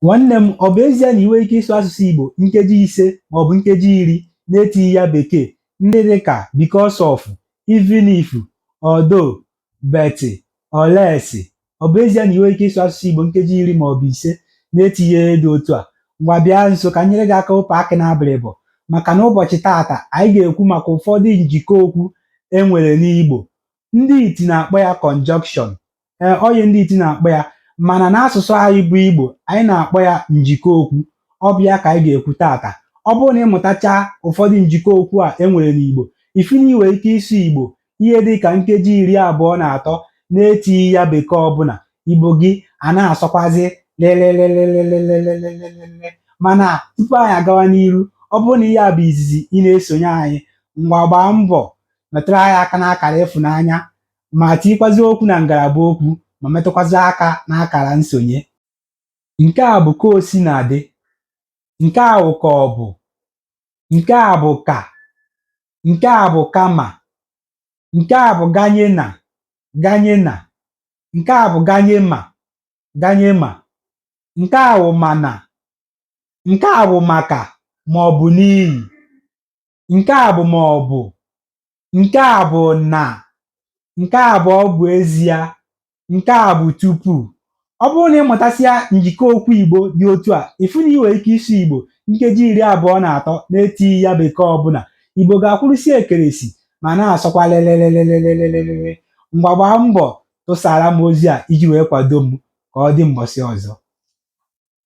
Nwanne m, ọ bụ ezie na i nwee ike ịsụ asụsụ Igbo nkeji 5 maọbụ nkeji 10 na-etighi ya bekee ndị dị ka because of, even if, although, but, unless. Ọ bụ ezie na i nwee ike ịsụ asụsụ Igbo nkeji 10 maọbụ 5 na-etighi ihe dị otu a, ngwa bịa nso ka m nyere gị aka wepụ akị n'abịrịbọ, maka na ụbọchị taata anyị ga-ekwu maka ụfọdụ njikọ okwu e nwere n'Igbo. Ndị iti na-akpọ ya conjunction. Ee, ọ ihe ndị iti na-akpọ ya, mana n'asụsụ anyị bụ Igbo, anyị na-akpọ ya njikọ okwu. Ọ bụ ya ka anyị ga-ekwu taata. Ọ bụrụ na ị mụtachaa ụfọdụ njikọ okwu a e nwere n'Igbo, ị fụ na i nwere ike ịsụ Igbo ihe dị ka nkeji 23 na-etighi ya bekee ọbụla, Igbo gị a na-asọkwazi lelelelelelelelelele. Mana tupu anyị agawa n'iru, ọ bụrụ na ihe a bụ izizi ị na-esonye anyị, ngwa gbaa mbọ metụrụ anyị aka n'akara ịfụnanya, ma tinyekwazi okwu na ngalaba okwu, ma metụkwazi aka n'akara nsonye. Nke a bụ ka o si na dị, nke a bụ ka ọ bụ, nke a bụ ka, nke a bụ kama, nke a bụ ganye na, ganye na, nke a bụ ganye ma, ganye ma, nke a bụ mana, nke a bụ maka ma ọ bụ n'ihi, nke a bụ ma ọ bụ, nke a bụ na, nke a bụ ọ bụ ezie, nke a bụ tupu. Ọ bụrụ na ị mụtasịa njikọ okwu Igbo dị otu a, ị fụ na ị nwere ike ịsụ Igbo nkeji 23 na-etighi ya bekee ọbụla, Igbo ga-akwụrụsi ekeresi ma na-asọkwa lelelelelelelele. Ngwa gbaa mbọ tụsara m ozi a iji wee kwado m. Ka ọ dị mbọsị ọzọ.